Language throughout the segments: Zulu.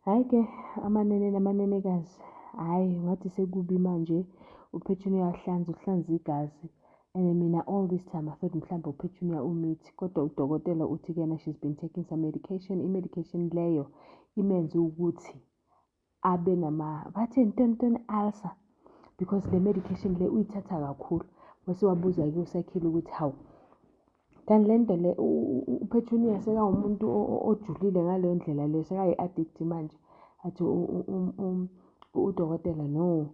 Hhayi-ke amanene namanenekazi, hhayi ngathi sekubi manje uPetunia uyahlanza uhlanza igazi and mina all this time I thought mhlawumbe uPetunia umithi kodwa udokotela uthi kuyena she's been taking some medication, i-medication leyo imenze ukuthi abe nama bathini ntoni ntoni ulcer because le medication le uyithatha kakhulu. Wase wabuza-ke uSakhile ukuthi hawu kanti le nto le uPetunia sekawumuntu ojulile ngaleyo ndlela leyo sekayi-addict manje. Athi udokotela no,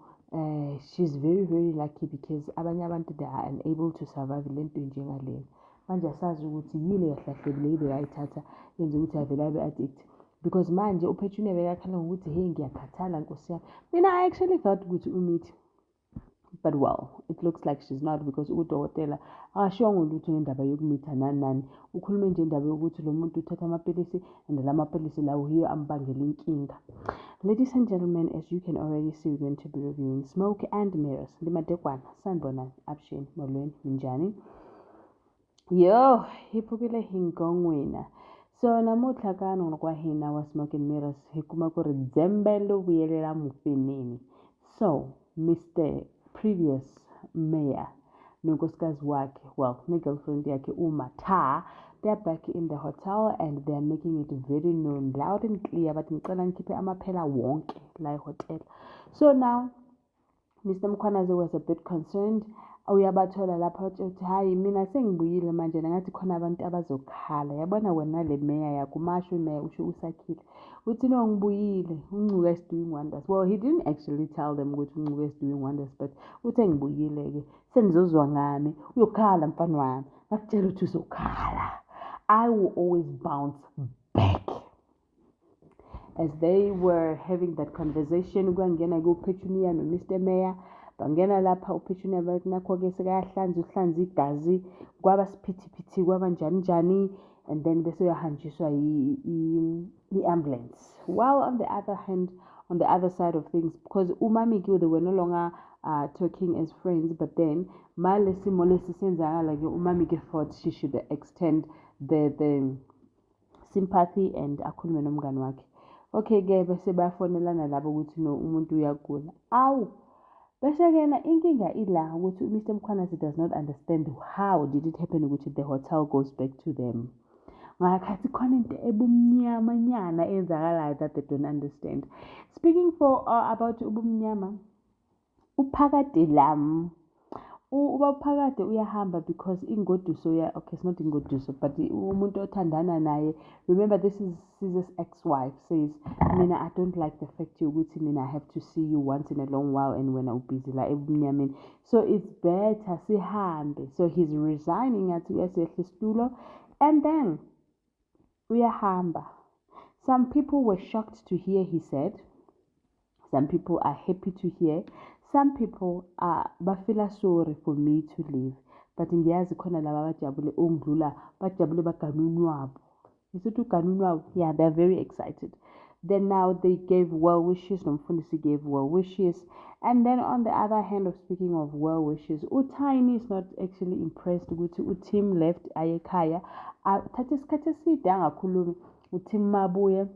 she's very very lucky because abanye abantu they are unable to survive le nto enjengalena. Manje asazi ukuthi yini kahle kahle le bekayithatha yenza ukuthi avele abe addict because manje uPetunia bekakhala ngokuthi hey ngiyakhathala nkosi yami. Mina I actually thought ukuthi umithi but well it looks like she's not because udokotela akashongo lutho ngendaba yokumitha nani nani ukhulume nje indaba yokuthi lo muntu uthatha amapilisi and la mapilisi lawo yiyo ambangela inkinga. Ladies and gentlemen, as you can already see, we're going to be reviewing Smoke and Mirrors. Ndimadekwana, sanibonani, avuxeni, molweni, minjhani? Yo, hi pfukile hi ngongwina. So namuntlha ka nongonoko wa hina wa Smoke and Mirrors hi kuma ku ri dzembe lo vuyelela mufeneni. So, Mr Previous Mayor nonkosikazi wakhe, well, ne-girlfriend yakhe uMatha, they're back in the hotel and they're making it very known loud and clear bathi ngicela ngikhiphe amaphela wonke la ehotel. So now Mr Mkhwanazi was a bit concerned. Uyabathola lapha batshela ukuthi hayi mina sengibuyile manje ngathi khona abantu abazokhala yabona wena le meya yakho umasho imeya usho uSakhile uthi no ngibuyile uNcuka is doing wonders. Well, he didn't actually tell them ukuthi uNcuka is doing wonders, but uthe ngibuyile-ke senizozwa ngami uyokhala mfana wami ngakutshela ukuthi uzokhala. I will always bounce back. As they were having that conversation kwangena kuPetunia no-Mr Mayor bangena lapha uPetunia bathi nakho-ke sekayahlanza uhlanza igazi kwaba siphithiphithi kwaba njani njani and then bese uyahanjiswa i-ambulance. While on the other hand, on the other side of things, because uMamiki they were no longer talking as friends, but then male simo lesi senzakala-ke uMamiki thought she should extend the sympathy and akhulume nomngani wakhe. Okay-ke bese bayafonelana labo ukuthi no umuntu uyagula. Awu bese-ke na inkinga ila ukuthi uMr Mkhwanazi does not understand how did it happen ukuthi the hotel goes back to them. Ngakhathi khona into ebumnyamanyana eyenzakalayo that they don't understand. Speaking for about ubumnyama, uPhakade lam uba uPhakade uyahamba because ingoduso ya okay, it's not ingoduso, but umuntu othandana naye, remember this is Caesar's ex-wife, says mina I don't like the fact yokuthi mina I have to see you once in a long while and wena ubusy la ebumnyameni, so it's better sihambe. So he's resigning, athi uyasehla isitulo and then uyahamba. Some people were shocked to hear he said, some people are happy to hear, some people are bafila sorry for me to leave, but ngiyazi khona laba abajabule ongidlula bajabule baganunwabo isithi uganunwabo. Yeah, they're very excited. Then now they gave well wishes, nomfundisi gave well wishes, and then on the other hand of speaking of well wishes, uTiny is not actually impressed ukuthi uTim left aye ekhaya athathe isikhathi eside angakhulumi. UTim mabuye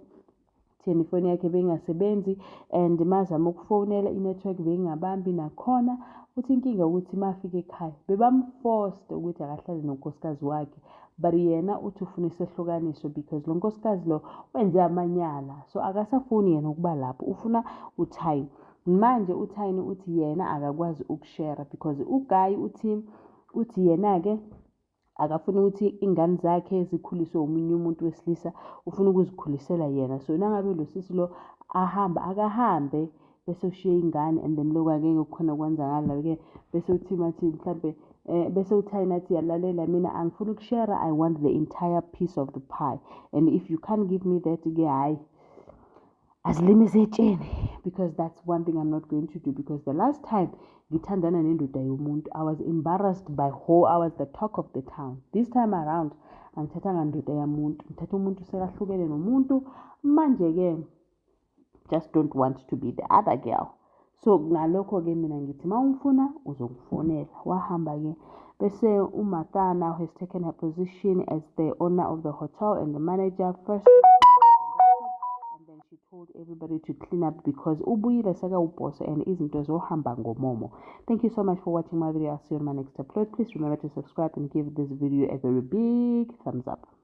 thina ifoni yakhe beyingasebenzi and mazama ukufonela i-network beyingabambi nakhona. Uthi inkinga ukuthi mafika ekhaya bebamforced ukuthi akahlale nonkosikazi wakhe, but yena uthi ufuna isehlukaniso because lo nkosikazi lo wenze amanyala, so akasafuni yena ukuba lapho, ufuna uTiny. Manje uTiny uthi yena akakwazi ukushare because uGuy uthi uthi yena-ke akafuni ukuthi ingane zakhe zikhuliswe omunye umuntu wesilisa, ufuna ukuzikhulisela yena. So nangabe lo sisi lo ahamba akahambe bese ushiye ingane and then lokhu angeke kukhona kwenzakala-ke. Bese uTim athi mhlampe bese uTiny athi yalalela mina angifuni ukushare, I want the entire piece of the pie, and if you can't give me that-ke hhayi azilime ezetsheni, because that's one thing I'm not going to do, because the last time ngithandana nendoda yomuntu I was embarrassed by whole, I was the talk of the town. This time around angithathanga ndoda yamuntu, ngithatha umuntu sekahlukene nomuntu manje-ke just don't want to be the other girl. So ngalokho-ke mina ngithi uma ungifuna uzongifonela. Wahamba-ke bese uMartha now has taken her position as the owner of the hotel and the manager. First and then she told Told everybody to clean up because ubuyile sekawubhoso and izinto zohamba ngomomo. Thank you so much for watching my video. I'll see you on my next upload. Please remember to subscribe and give this video a very big thumbs up.